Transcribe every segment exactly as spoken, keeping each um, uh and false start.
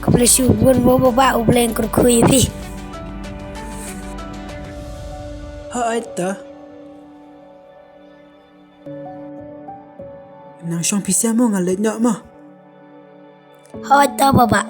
Khublei shibun mo baba, U Blei un kyrkhu ïa phi. Hooid to. Nang shong phi sha mo, nga leit noh mo. Hooid to baba.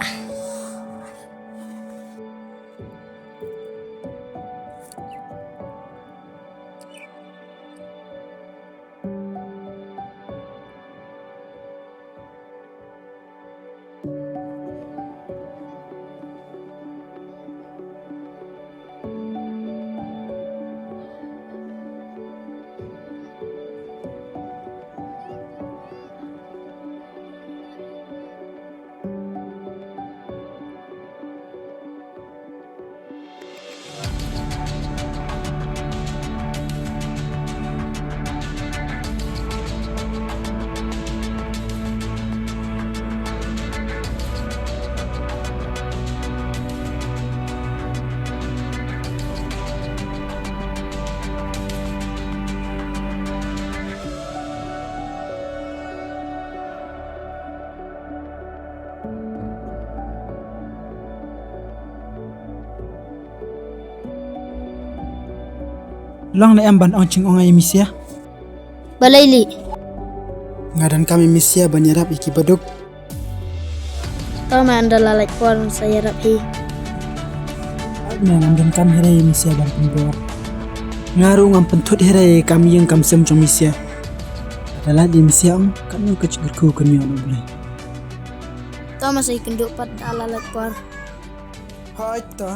Long ne em ban ong jingong ïa i Misia? Balei lei? Nga donkam i Misia ban ïarap ïa ki baduk. To ma, ynda la lait por sa ïarap hi. Ap me, ngam donkam hynrei i Misia ban pynbor. Nga ruh ngam pynthut hynrei kam ïing kam sem jong Misia. Lada lait i Misia ong, katno ka jingkyrkhu kan ïoh na U Blei. To ma, sa ïakynduh pat da la lait por. Hooid to.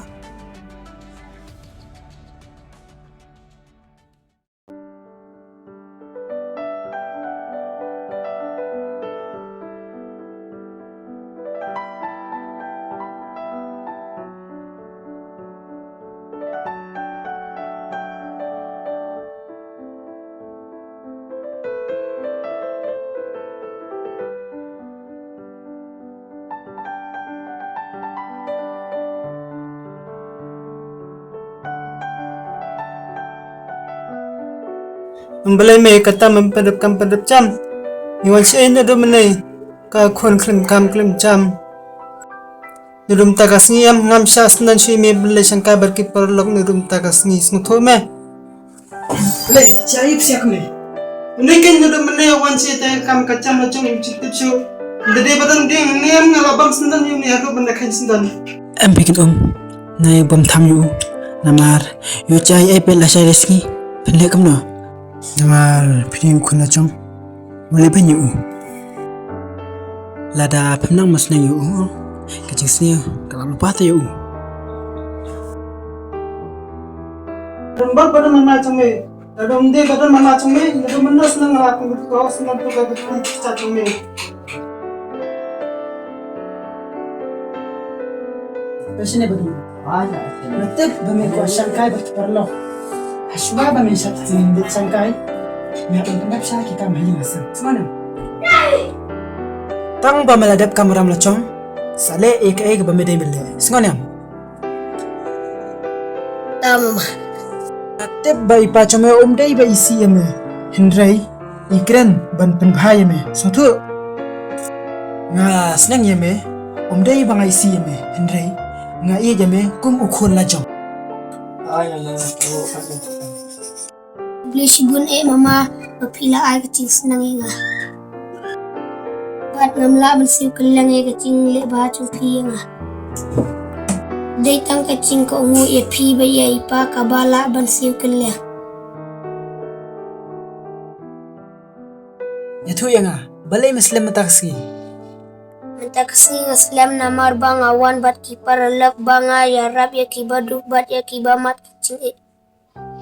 Balei me katta mem pyndep kam pyndep jam? Ngi wan shaei naduh mynne, ka khun khlem kam khlem jam. Naduh mynta ka sngi em, ngam shah sngewdon shuh ïa me ban leit shangkai bad ki paralok naduh mynta ka sngi, sngewthuh me. Leh, cha ïoh psiah kumne. Une keiñ naduh mynne wan sha te kam ka jam la jong im chit tip shu. Nda dei ba dang ding ne em, nga la bam sngewdon ïa une haduh ban da kheiñ sngewdon. Em phi kin um, nga ïa bam tham ïa u. Namar ïoh cha ïa phi la shai la sngi. Phin leh kumno? Namar phi dei u khun la jong. Balei phin ïa u? Lada phim nang mut sneng ïa u, ka jingsniew ka la lypa te ïa u. Don bad ba don mama jong me, lada ym dei ba don mama jong me, lada mynno snem nga la pynlut ko snem tu ka beti cha jong me. Ba shane ba dum. Nga tip ba me kwah shangkai bad ki paralok. Hashwa ba me shah ktien bad shangkai, me hap ban pyndep sha ki kam ha ïing ha sem. Sngewbha ne em? Tang ba me la dep kam ram la jong, sa leh ïa kaei kaba me dei ban leh. Sngewbha ne em? Tang ma. Nga tip ba i pa jong me um dei ba isih ïa me. Hynrei i kren ban pynbha ïa me. Sngewthuh. Nga sneng ïa me, um dei ba nga isih ïa me, hynrei nga ïeit ïa me kum u khun la jong. Khublei shibun eh mama, ba phi la ai ka jingsneng ïa nga. Bad ngam lah ban siew kylleng ïa ka jingleh bha jong phi ïa nga. Dei tang ka jingkohnguh ïa phi bad ïa i pa kaba lah ban siew kylleng. Ïathuh ïa nga, balei me slem mynta ka sngi? Mynta ka sngi nga slem namar ba nga wan bad ki paralok ba nga ïarap ïa kiba duk bad ïa kiba mad ka jingeh.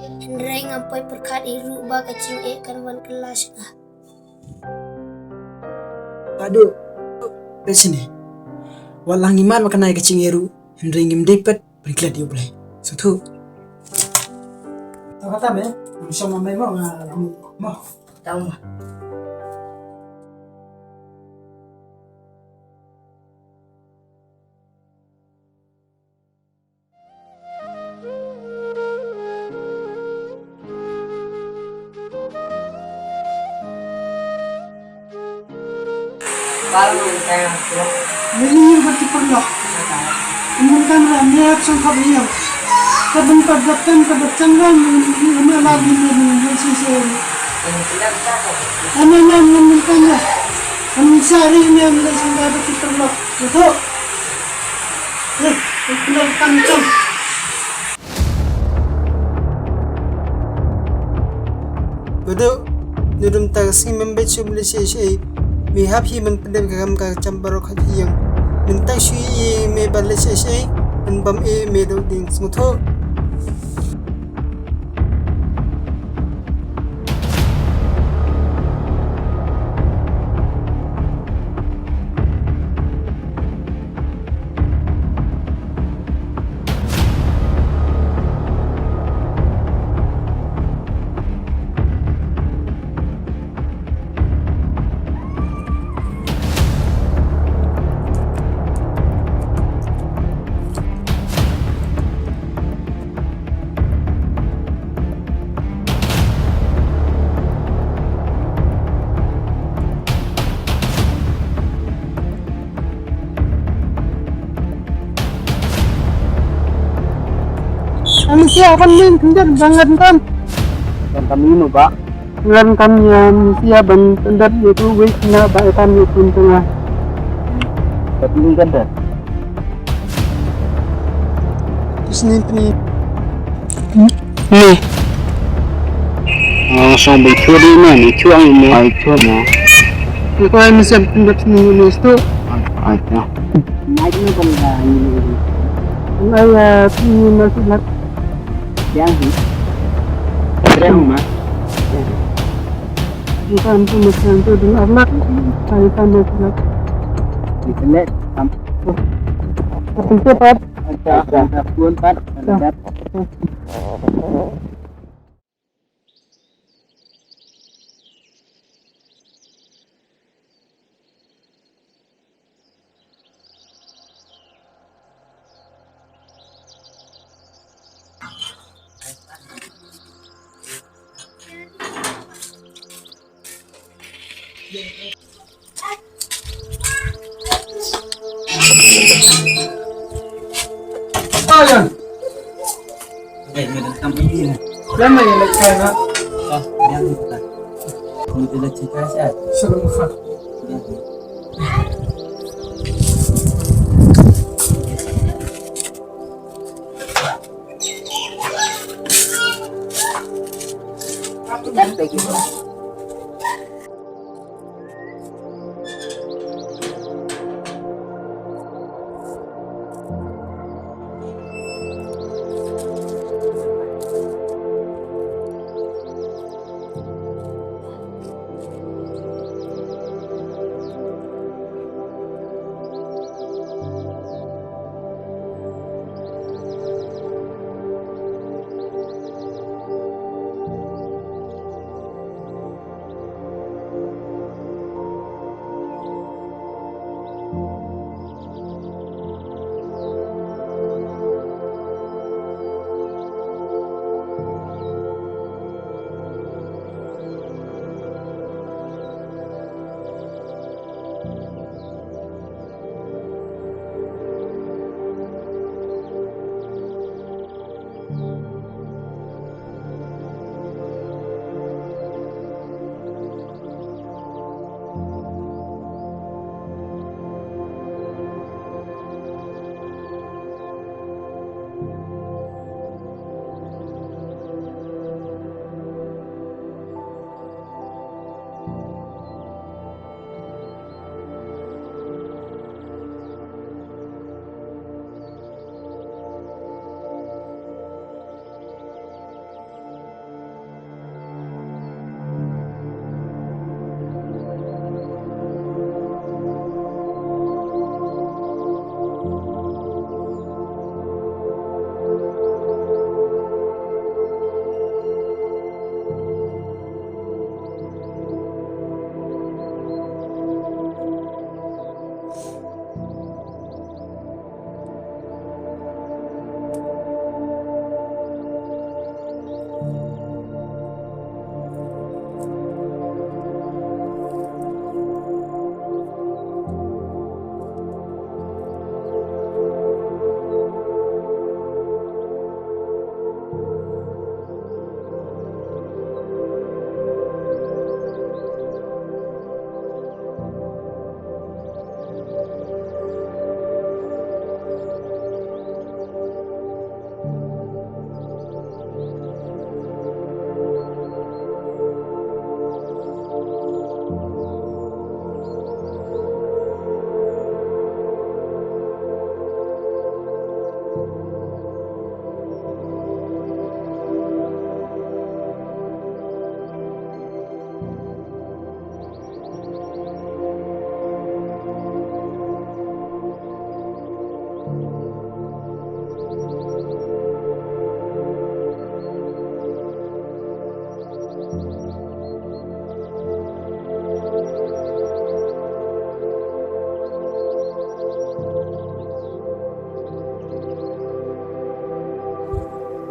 Hynrei ngam poi pyrkhat ei ruh ba ka jingeh kan wan kylla sha nga. Haduh. Peit shane. Wat la ngi mad ma kane ka jingeh ruh, hynrei ngim dei pat pynklet ïa U Blei. Sngewthuh. To kata me, ngam shong ma me mo, nga la mut mo. Tang ma. Lili ïa ka ki paralok. Mynta ra me ap sngewthuh ïa ka ban pat dap kan ka dap kan ran. Ym ïa lad ïa me ïa me shisha. Ane ane ane mynta ra. Ym sa ri me ïa me sngewthuh ki paralok. Betul. Eh, betul kan kan. Bado, nudum ta ka sngi mem bad shu mlei shaei shaei. Me hap hi ban pyndep ka kam ka jam baroh khat hi ïeng. Mynta shu ïa me ban leit shaei shaei, ban bam ïa me dau ding sngewthuh. Ang siya kan min tindan bangan kan. Kan kami mo ba? Ngan kam ïa mynsiem ban pyndep ïa uwei na ba ïa kam ïa pun tengah. Ka pun kan dah. Isni pni. Ni. Oh, song bai chua di na, ni chua ni. Ai chua na. Ni ko ai mynsiem pyndep sini ni stu. Ai chua. Mai ni ban da ni. Ai ya pni na silat. Yang hi. Yang ma. Bukan tu macam tu dulu amat. Saya tambah silat. Internet. Aku cepat. Ada, ada pun pat. Ada. Ayan. Ay, may nagtamay din. Yan, may nagtamay na. Ah, yan, kita. Kung pila chika siya. Salamat. Yan.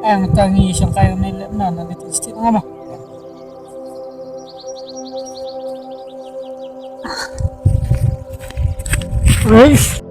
Ang tangi sangkai ni le na na di tisti ngama. Eish.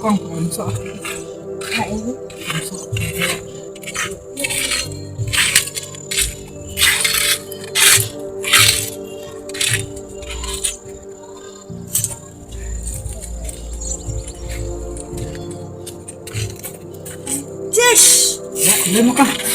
Kong, kong, so. Hai. Yes. Ya, le mo ka.